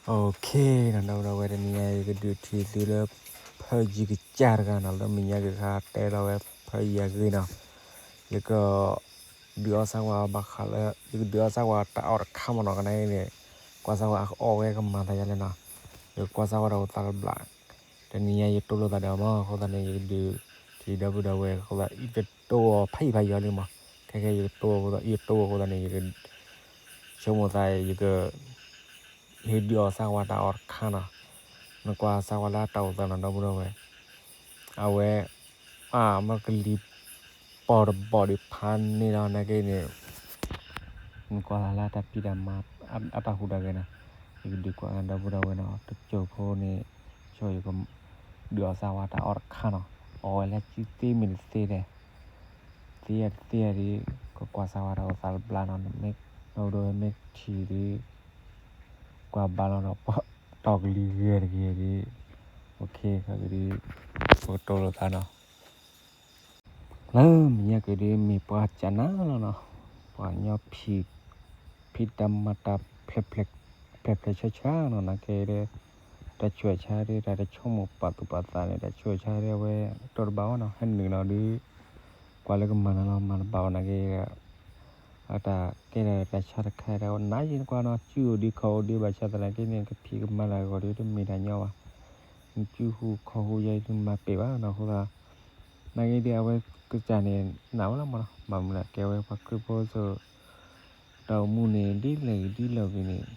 OK နီၤ ဒီပုၢ်ဒီဝဲၢ် တနံၤညါ ယကဒုးထံၣ်သုလၢ ဖၢယံၤကစၢ်တဂၤနီၤ လၢမဲာ်ညါက့ၤခါတဲလီၤဝဲဖၢယံၤအဂ့ၢ်နီၤ, ယက ဒုးအီၣ်စၢ်ဝဲဘၣ်ဃးလၢ ယကဒုးအီၣ်စၢ်ဝဲတၢ်အီၣ်တခါမးနီၤ ကနၣ်အံၤန့ၣ် ကွၢ်စၢ်ဝဲအီၣ်ဝဲကမၤသးယါလဲၣ်နီၤ, ယကကွၢ်စၢ်ဝဲဒီးအိၣ်သးတဘျီ, တနံၤညါယတိၢ်လိာ်သးဒီးအီၤမး အဃိသတးန့ၣ် ယကဒုးထံၣ်ဒီပုၢ်ဒီဝဲၢ်အဃိသတး ယတတိၢ်အီၤဖးယံၤဖးယီၤလံမး, ခဲခဲယကတိၢ်အီၤအဃိသတး ယတိၢ်အီၤအဃိသတးန့ၣ် ယက ဆိကမိၣ်သး ယက ဟ့ၣ်ဒုးအီၣ်စၢ်ဝဲတၢ်အီၣ်တခါနီၤ, နကွၢ်စၢ်ဝဲလၢတၢ်အိၣ်သးနီၤ ဒီပုၢ်ဒီဝဲၢ်, အဝဲ အမ့ၢ်ကလံၤပီၢ်တဘီၣ်ဒံးဖးန့ၣ်လီၤ နာ်က့န့ၣ် နကွၢ်လၢတၢ်ဖံးတၢ်မၤ အတၢ်ဟူးတၢ်ဂဲၤနီၤ, ယကဒုးကွၢ်ဒီပုၢ်ဒီဝဲၢ်နီၤ တစိၢ်ဖိန့ၣ် ဆိယက ဒုးအီၣ်စၢ်ဝဲတၢ်အီၣ်တခါနီၤ, အီၣ်ဝဲလၢကၠံသ့မ့ၢ်တသ့လဲၣ်, သ့ယါတသ့ယါဒီး ကကွၢ်စၢ်ဝဲတၢ်အိၣ်သးတဘျီနီၤ, မ့ၢ်ဒီပုၢ်ဒီဝဲၢ်မ့ၢ်ထံၣ်ဒီး ကွၢ်ဘၣ်လီၤဒီး တီၢ်ကလံၤဂ့ၤတဂ့ၤဒီး OK ခဲကဒီး ပကတိၢ်လိာ်သးနီၤ လၢမဲာ်ညါက့ၤဒီး မ့ၢ်ပှၤကနၣ်လီၤနီၤ, ပှၤကညီဖံး ဖံးတၢ်မၤတၢ်ဖျဲးဖျဲး ဖျဲးဖျဲးဆါဆါနီၤ နာ်က့ဒီး တၢ်ဆူးတၢ်ဆါဒီး တၢ်တဆိကမိၣ်ပာ်သူၣ်ပာ်သးန့ၣ် တၢ်ဆူးတၢ်ဆါဒီး အဝဲတီၢ်တဘၣ်ဝဲနီၤ ဟဲနုာ်လီၤဒီး ကွၢ်လၢကမၤနၤလီၤ မၤတဘၣ်ဝဲနာ်က့ အတၢ်ကဲထီၣ်တၢ်ဆါတခါဒီး နၤယံၤနကွၢ်နီၤ စုအိၣ်ဒံးခီၣ်အိၣ်ဒံး ဘၣ်ဆၣ်သနာ်က့န့ၣ် ကဖံးကမၤတၢ်ဂီၤဒီး တမ့ၢ်တၢ်ညီဘၣ်, နစုဟူခီၣ်ဟူယါ နမၤပ့ၢ်ဘၣ်နီၤ အဃိသတး နာ်က့ဒီး အဝဲကစၢ်န့ၣ် နာ်ဝဲလီၤမးနီၤ ဘၣ်မနုၤလဲၣ်ကဲဝဲပှၤခရံာ်ဖိစိၤ တၢ်အိၣ်မူန့ၣ် ဒ်လဲၣ်ဂ့ၤဒ်လဲၣ်ဂ့ၤန့ၣ်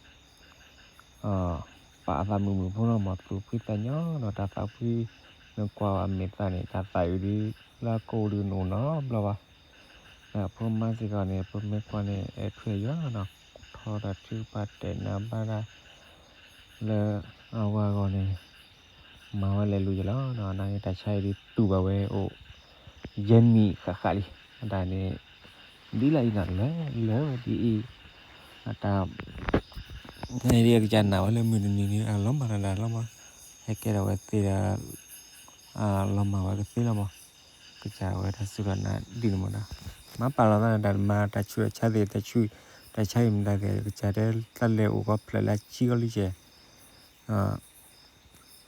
ပာ်အသးမုာ်မုာ်ဖိလီၤမး သူၣ်ဖှံသးညီဒီး တၢ်သးဖှံ နကွၢ်ဝဲအမဲာ်သးန့ၣ် တၢ်သးအုးဒ် လၢအကိာ်ဒ်နအိၣ်နီတဘျီဘၣ်, အဖိမါစ့ၢ်ကီးန့ၣ် ပမ့ၢ်ကွၢ်န့ၣ် အဲၣ်ထွဲယွၤနီၤ ထီၣ်တၢ်ထုကဖၣ်တဲာ်နၤဘၣ်ဒၣ် လၢအဝၤအဂီၢ်န့ၣ် မၤဝဲလဲၤလူၤယလီၤနီၤ နာ်က့တၢ်ဆါအံၤဒ်တူၢ်ဘၣ်ဝဲအိၣ် ယဲၢ်နံၣ်ဃၣ်ဃၣ်လံ အတၢ်န့ၣ် ဒ်လၢအံၤနီၤ လၢလၢဒ်အံၤ အတၢ် န့ၣ်ဒ်အကစၢ်နာ်ဝဲလၢမုၢ်တနံၤန့ၣ် အလီၤမၢ်တၢ်လီၤမၢ် ဟဲကဲထီၣ်ဝဲသ့ဒီး အလီၤမၢ်ဝဲကသ့လီၤမး ကစၢ်ဝဲတၢ်စူၢ်တၢ်နာ်ဒ်န့ၣ်မးနီၤ မၤပာ်လီၤသးဒီးတၢ်မၤတၢ်ဆူးတၢ်ဆါသ့ၣ် တၢ်ဆူးတၢ်ဆါအံၤမတၤသ့ၣ် ကစၢ်တဲတၢ်လဲၤအိၣ်ကီဖျၢၣ်လၢအဆံးကီလံကဲး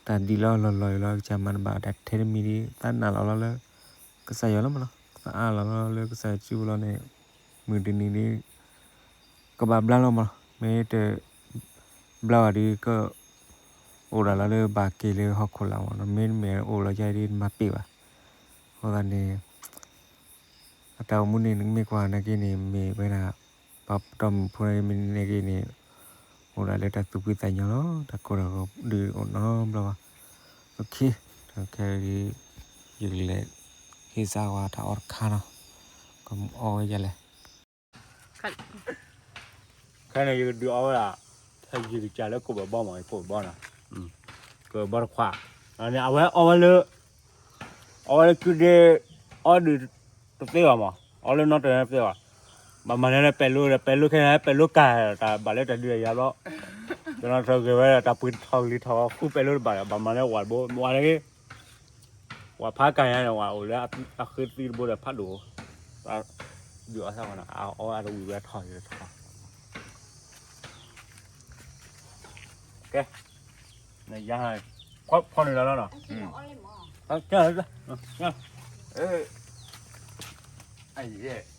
တၢ်ဒ်လီၤလီၤလီၤအံၤလီၤ ကစၢ်မၤတဘၣ်တၢ်ထဲတမံၤဒ် သးနာ်လီၤလီၤလၢ ကစၢ်ယွၤလီၤမးနီၤ သးအၢၣ်လီၤလီၤလၢကစၢ်ယွၤစုပူၤလီၤန့ၣ် မုၢ်တနံၤဒ် ကဘၣ်ဘျါလီၤမးနီၤ မ့ၢ်တဘျါဘၣ်ဒ်က အိၣ်ဒၣ်လီၤလၢဘၣ်က့ၤလၢဟီၣ်ခိၣ်လာ်မးနီၤ မ့တမ့ၢ်အိၣ်လီၤယါဒ်နမၤပ့ၢ်ဘၣ် အဃိသတးန့ၣ် အတၢ်အိၣ်မူန့ၣ် နကမ့ၢ်ကွၢ်နာ်က့န့ၣ် မ့ၢ်ဝဲဒၣ် ပှၤပတီၢ်မုၢ်ဖိနာ်က့မ့ၢ်နာ်က့န့ၣ် အိၣ်ဒၣ်လၢတၢ်သူၣ်ဖှံသးညီလီၤ တၢ်ကိၢ်တၢ်ဂီၤဒ်အိၣ်နီတဘျီဘၣ် အခဲ တၢ်ခဲအံၤ ယကလဲၤ ဟ့ၣ်စၢ်ဝဲတၢ်အီၣ်တခါနီၤ ကအီၣ်ဝဲဒ်လဲၣ် ခဲန့ၣ် ယကဒုးအီၣ်ဝဲဒၣ် ဖဲယံၤကစၢ်လၢကိၣ်ဘၢၣ်ဘီမး ယကိၣ်ဘၢၣ်ဘီနီၤ ကိၣ်ဘၢၣ်ဘီတခွါ အဝဲအီၣ်ဝဲလၢ အီၣ်ဝဲလၢကုဒ့ အီၣ်ဒုးတသ့ဘၣ်မး အီၣ်လၢနီတဂၤတသ့ဘၣ် ဘၣ်မၤန့ၢ်လၢပဲၤလိဒီး ပဲၤလိခဲန့ၣ် ပဲၤလိကၢ်တၢ်ဘၣ်လၢတၢ်ဒုးတၢ်ယၤဘျီ တနီၤထၢဂ့ၤဝဲဒီး တၢ်ပှ့ၤထီၣ်ကလံၤထီၣ်ဃီ ဃုပဲၤလိတဘၣ်ဒီး ဘၣ်မၤန့ၢ်ဝဲဘိ ဝဲန့ၣ်ဂ့ၤ ဝဲဖးကၢ်ညါန့ၣ် ဝဲအိၣ်လၢအဃ့သံတဘိဒီးဖးဒိၣ် ဒုးအီၣ်စၢ်ဝဲနီၤ အအီၣ်အတဝံၤဝဲထီၣ်ထီၣ် ကဲ နယါ ဖီနုာ်လီၤလီၤနီၤ အယဲၢ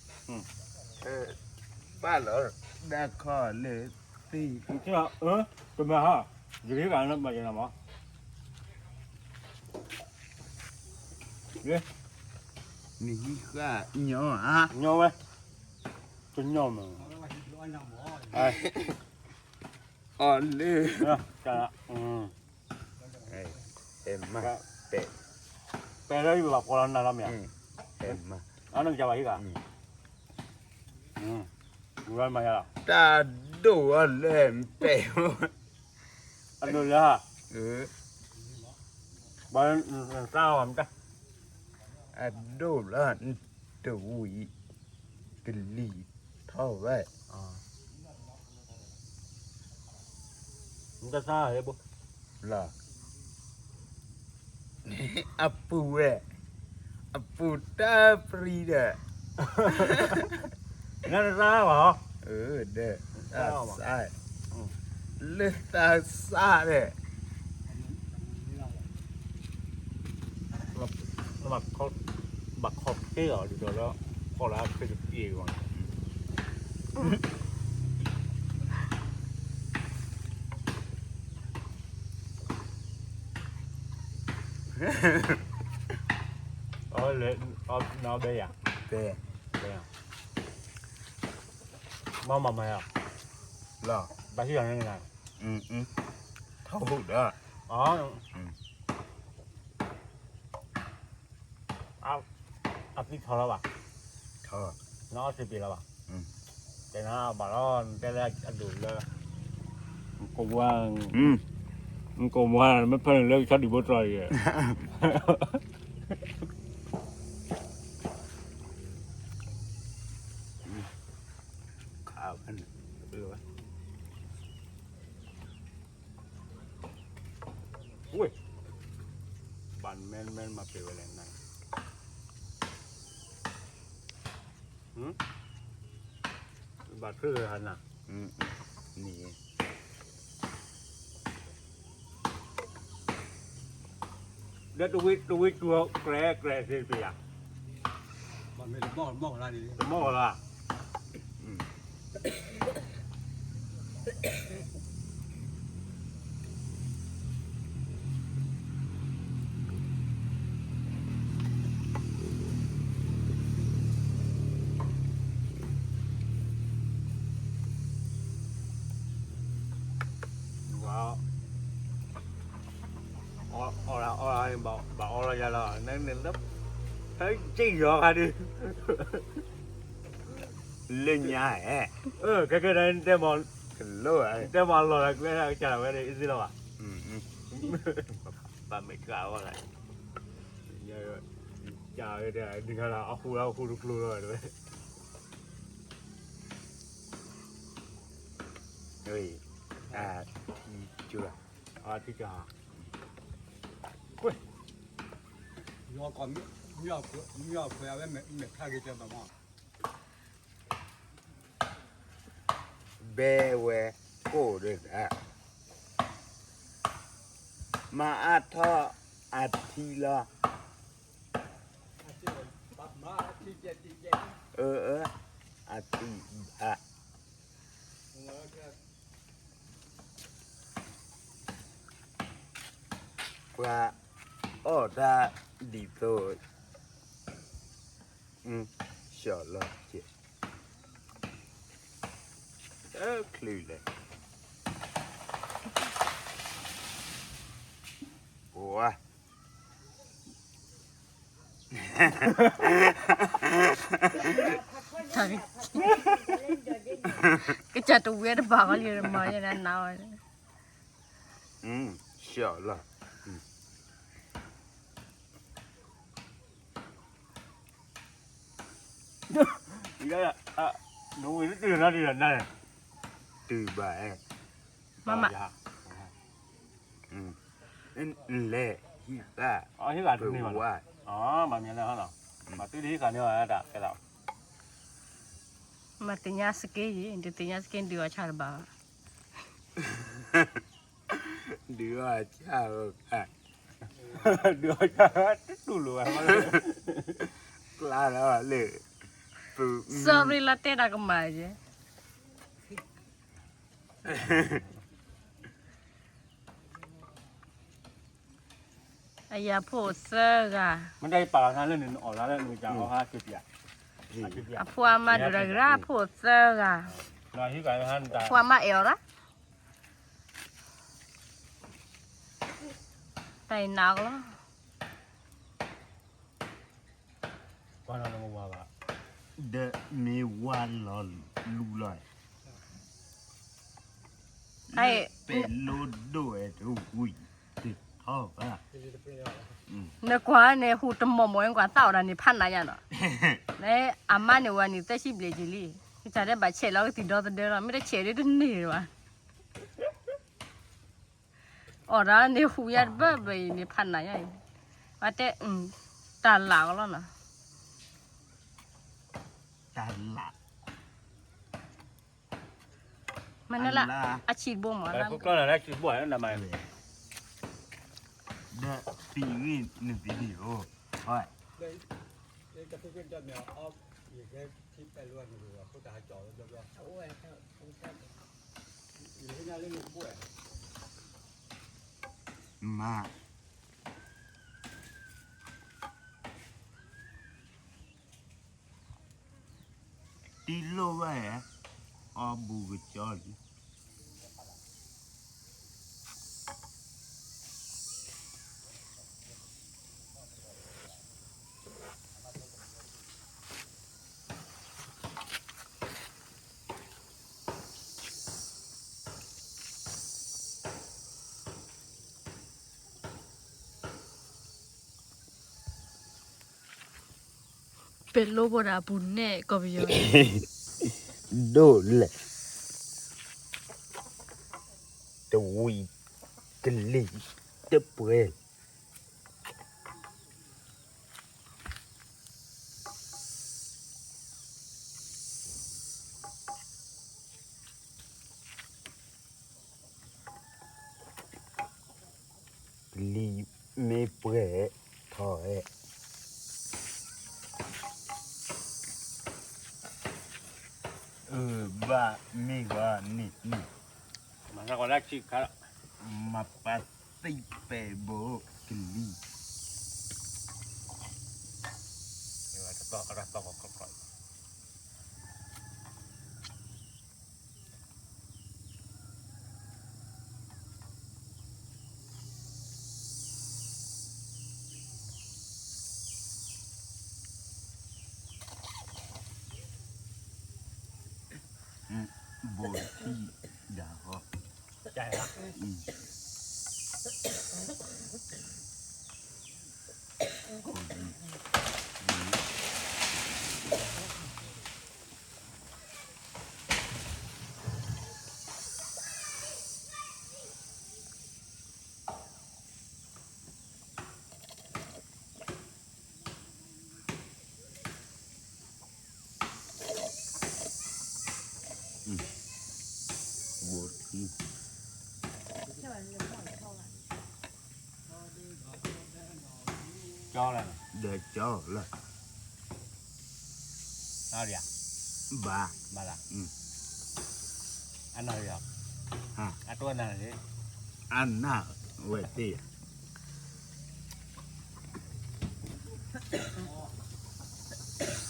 ် ဘၣ်လီၤ ဒၣ်ခီလၢသံ တမၤဟါ ယဂ့ၤဂၤလၢမၤယနၤမး နဟံးဃာ်ညီဧါ ညီဝဲ တညီမး အီၤလၢ အဲမး ပဲ ပဲလၢယဘၣ်ဖီလီၤနၤလီၤမ့ၢ်ဧါ အဲမး အနကစၢ်ဘၣ်ဟံးဂၤ တၢ်ဒိၣ်အီၤလၢပဲ အဒိၣ်လၢ ဘၣ်နတၢ်အီၣ်မတၢ် အဒိၣ်လၢ တဝံၤ ကလံၤထီၣ်ဝဲ နတၢ်ဆါဟဲဘိ လီၤ အပူၤဝဲ အပူၤတၢ်ပြံဒီး နတၢ်ဆါဘၣ်ဟီ ဒီး တၢ်ဆါ လၢတၢ်စးလဲၣ်, ဘၣ်ခီက့ၤအီၤဒ်သိးလၢ ခီၣ်လၢအချ့တပျ့ၤအဂီၢ်န့ၣ် အီၤလဲၤ အီၤနီၢ်ဘဲယၤ, တဲ, တဲ, မၤမၤမၤယၤ, လီၤ, ဘၣ်ဟံၣ်ယၤန့ၣ်, ထီၣ်ဟူးဒီး, အသံထီၣ်လီၤဘၣ်, ထီၣ်, နအီၣ်စ့ပ့ၤလီၤဘၣ်, တဲနၤဘၣ်လီၤ နတဲလၢအဒိၣ်လၢ ကိးမွၤ, ကိးမွၤ မ့ၢ်ဖဲန့ၣ်လၢကဆီဒံးဘိတြီၤအံၤ, ခါဖဲန့ၣ်, ဝ့ၢ်, ဘၣ်မ့ၢ်မ့ၢ်မၤပ့ၤဝဲလဲၣ်နၤ, ဘၣ်ထွဲဝဲဟါနၤ, နံၤ ဒီးတဝ့တဝ့ကၠူၤကြဲးကြဲးသ့တပျ့ၤဧါ, တမီၢ်လၢ်, ဝါ, အီၣ်လၢအီၣ်လၢ ဘၣ်အီၣ်လၢယၤလီၤ နန့ၣ်လၢ ဖဲက့ၤယီၤခါဒုး လၢညါဧဲ, ခဲကဲဒၣ် နတဲမၤလီၤလၢကျဲဒၣ်ကစၢ်လီၤဝဲန့ၣ် အ့ၣ်သ့လီၤဘၣ်, ဘၣ်မ့ၢ်ကးအီၣ်လၢ ကးဝဲဒၣ် ဒ်ခါလီၤ အဃိလီၤ အဃိတကျိၤလီၤဝဲ, ထံကၢ်, ထံကၢ်, ကွၢ်, ယီၤကီး, မ့ၢ်အီၣ်ခွဲးအဝဲမဲာ်ဖျါက့ၤကဲဘၣ်မး ဘဲဝဲကိၣ်ဒီး, မၤအါထီၣ်အထံလီၤ, အၢ, အထံဘၣ်, ပှၤအီၣ်တၢ်ဒ်သိး ဆှီလီၤက့ၤ, တချုးလဲၣ်, ပှၤ ကစၢ်တဝံၤတဘၣ်ဃီလံမၤယဲနၤနၤ, ဆှီလီၤ နဝံၤတတုၤနၤဒံးနၤ, တုၤဘၣ်, မၤမး, လဲၤဟံၣ်သၣ်, ဟံၣ်သၣ်တန့ၢ်ဘၣ်, မၤမံၤလၢဟီလီၤ, မၤတုၤဒ်ဟံၣ်သၣ်န့ၢ်ဘၣ်တၢ်ကဲလီၤ, မၤသ့ၣ်ညါစက့ယံၤ ဒုးသ့ၣ်ညါစက့ဒုးအီၣ်ဆၣ်တဘၣ်ဘၣ် ဒုးအီၣ်ဆၣ်, ဒုးအီၣ်ဆၣ်တတူၢ်လိာ်ဘၣ်, ကျါလီၤလၢ, sorry လီၤတဲဒၣ်ကမၣ်ယဲ, အယၤဖိသၢဂၤ, မ့ၢ်တၢ်ယပာ်လီၤနၤလၢနအီၣ်လၢနကစၢ်အီၣ်ဟါက့ၤပျး, အဖိအမါဒိၣ်တၢ်ကရၢဖိသၢဂၤ, အဖိအမါအဲၣ်အီၤရၣ်, တၢ်အံၤနးကလီၤ ဒီးမ့ၢ်ဝါလီၤလူလီၤ, ပဲၤလိဒိၣ်ဝဲတဝံၤတထီၣ်ဘၣ်, နကွၢ်န့ၣ် ဟူးတမီၢ်မီၢ် နကွၢ်သးအီၣ်ဒၣ်န့ၣ် ဖးနးညါနီၤ, အမါန့ၣ်ဝဲန့ၣ် သၢဆံဘျဲၣ်က့ၤလံ, ကစၢ်ဒဲးဘၣ်ဆဲးလီၤကသံၣ်ဒီသဒၢလီၤ မ့ၢ်တဆဲးဒ်တန့ၢ်ဘၣ် အီၣ်ဒၣ်န့ၣ်ဟူးယါတဘၢဘၢအံၤန့ၣ် ဖးနးညါအံၤ, ဝဲတဲ, တၢ်လၢ်ကလီၤနီၤ, တၢ်လၢ်, မနုၤလၢ အဆံးတဘိမး လၢခိၣ်ကျီၢ်လၢအဆံးတဘိလၢနမၤ ဒီးသံဂ့ၢ်နသံဂ့ၢ်အိၣ် ဟီ မး တံလိၣ်ဘၣ်ဧါ, အီဘူကကၠီလံ. ပလိၣ်ဘိဒၣ်အပူၤနဲၣ်ကီၢ်ပယီၤ ဒိၣ်လဲၣ်, တဝံၤကလံၤတပှဲၤ လံာ်မ့ၢ်ပှဲၤထီၣ်ဝဲ, အၢဘၣ်မ့ၢ်ဂီၤန့ၣ်န့ၣ်, မၤပာ်သံပဲာ်ဘိကလံၤ ဘိထံၣ်ဒၣ်ဟီ ကၠီလၢ ဒီးကၠီလၢ ဘၣ် ဘၣ်လၢ အနၢ်လီၤ အတိၢ်အနၢ်လီၤ အနၢ်ဝဲသ့ၣ်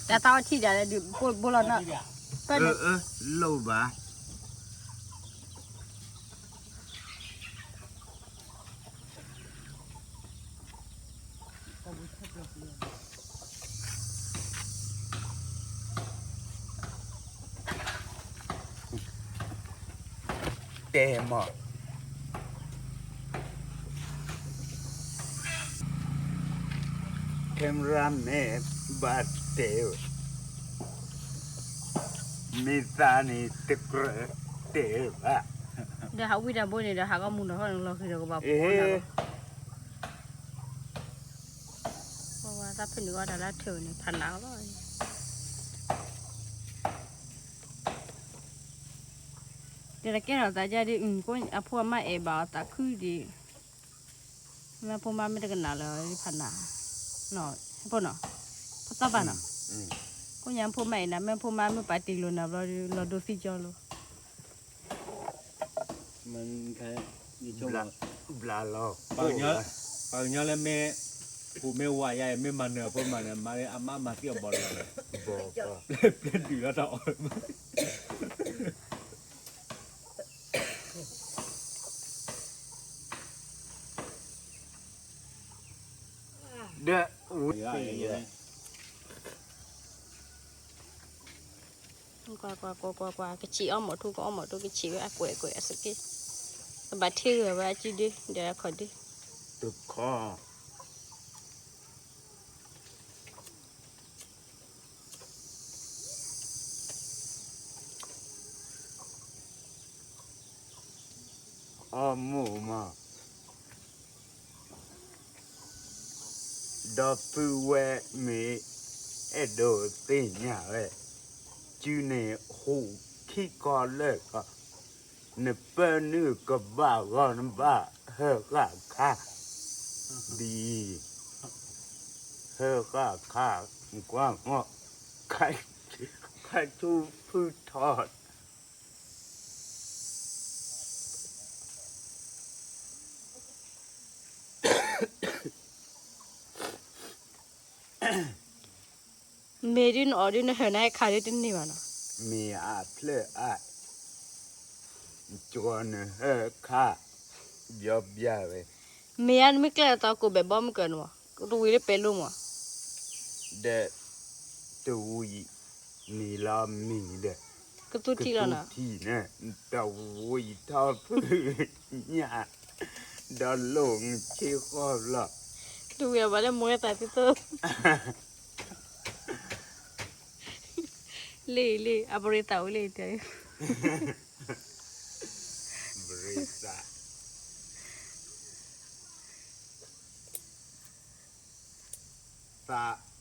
တၢ်သးဝဲထံၣ်ဒၣ်လဲၣ် ဒုးဘိလီၤနီၤ လိၣ်ဘၣ် တဲမး cameraman ဘၣ်တဲဝဲ မ့ၢ်သးန့ၣ် တကြၢးတဲဘၣ် ဒီးဟးဝံတၢ်ဘိန့ၣ်ဒီး ဟးကီမူၤနီၤထီၣ်န့ၣ် လီၤဃံၤဒီးကဘၣ်ဖီ သးဖဲန့ၣ်အီၣ်တၢ်လၢထၢၣ်န့ၣ် ဖးနးလီၤ ဒီးတကဲထီၣ်သးဒ် အဖိအမါအဲၣ်ဘၣ်အီၤသးခုဒံး မ့ၢ်ဖိမါမ့ၢ်တကနၣ်လၢၤ ဖးနး ဖိနီၤ ဖိသၣ်ဘၣ်နီၤ ကိးညါဖိမါအံၤနၤ မ့ၢ်ဖိမါမ့ၢ်ပာ်တ့ၢ်လိာ်နၤဘျီဒီး လီၤဒိသံကၠီလိၤ ဘျါလီၤ ပှၤကညီလၢမ့ၢ် ပူၤမ့ၢ်ဝၤယါအံၤ မ့ၢ်မၤနၢၤအဖိမၤနၢၤ မၤလၢအမါမၤသံအဘီၣ်လီၤ ပျဲဒုးလီၤတၢ်အီၣ် ဒီး ကွၢ်ကွၢ်ကွၢ်ကွၢ်ကွၢ် ကဆံးအီၣ်မီၢ်ထူ ကအီၣ်မီၢ်ထူ ကဆံးဝဲအကွဲးကွဲးအစက့ ကဘၣ်ထံဂၢၢ်ဝဲအစုဒု ဒီးအခီၣ်ဒု တခီ အီၣ်မူမး ဒီပုၢ်ဝဲၢ်မ့ၢ်အဲၣ်ဒိးသ့ၣ်ညါဝဲ စုန့ၣ်ဟူးခံကီၢ်လၢာ်ကီၢ် နပၢနုာ်ကဘၣ်ဂီၢ်နဘၣ်ဟၢဃာ်ခါ, ဒ်အံၤ, ဟၢဃာ်ခါ, ကွၢ်မီၢ်, ခါဆူဖုထီၣ် မ့ၢ်ဒုးနအီၣ်ဒုးနဟၢနၤဟဲခးဒုးတန့ၢ်ဘၣ်နီၤ, မ့ၢ်အဖျၢၣ်အါ, ကနဟၢခါ, ဘျီဘျီဝဲ, မ့ၢ်ဧါနမ့ၢ်ကျဲလီၤသးကိးဘဲၣ်ဘီမုၢ်ကၢၤန့ၣ်မး, တဝံၤလၢပဲၤလိမး, ဒီး တဝံၤ န့ၣ်လီၤမ့ၢ်ဒီး, ကသူထံလီၤနီၤ, ကသူထံန့ၣ်, တဝံၤထီၣ်ဖုညၣ်, ဒီးလိၣ်နဆ့ဃီလီၤ, တဝံၤအဘၣ်လၢမိၢ်သးသ့သိး, လံလံ အပရ့သးဝံၤလံတဲ, ပရ့သး, သး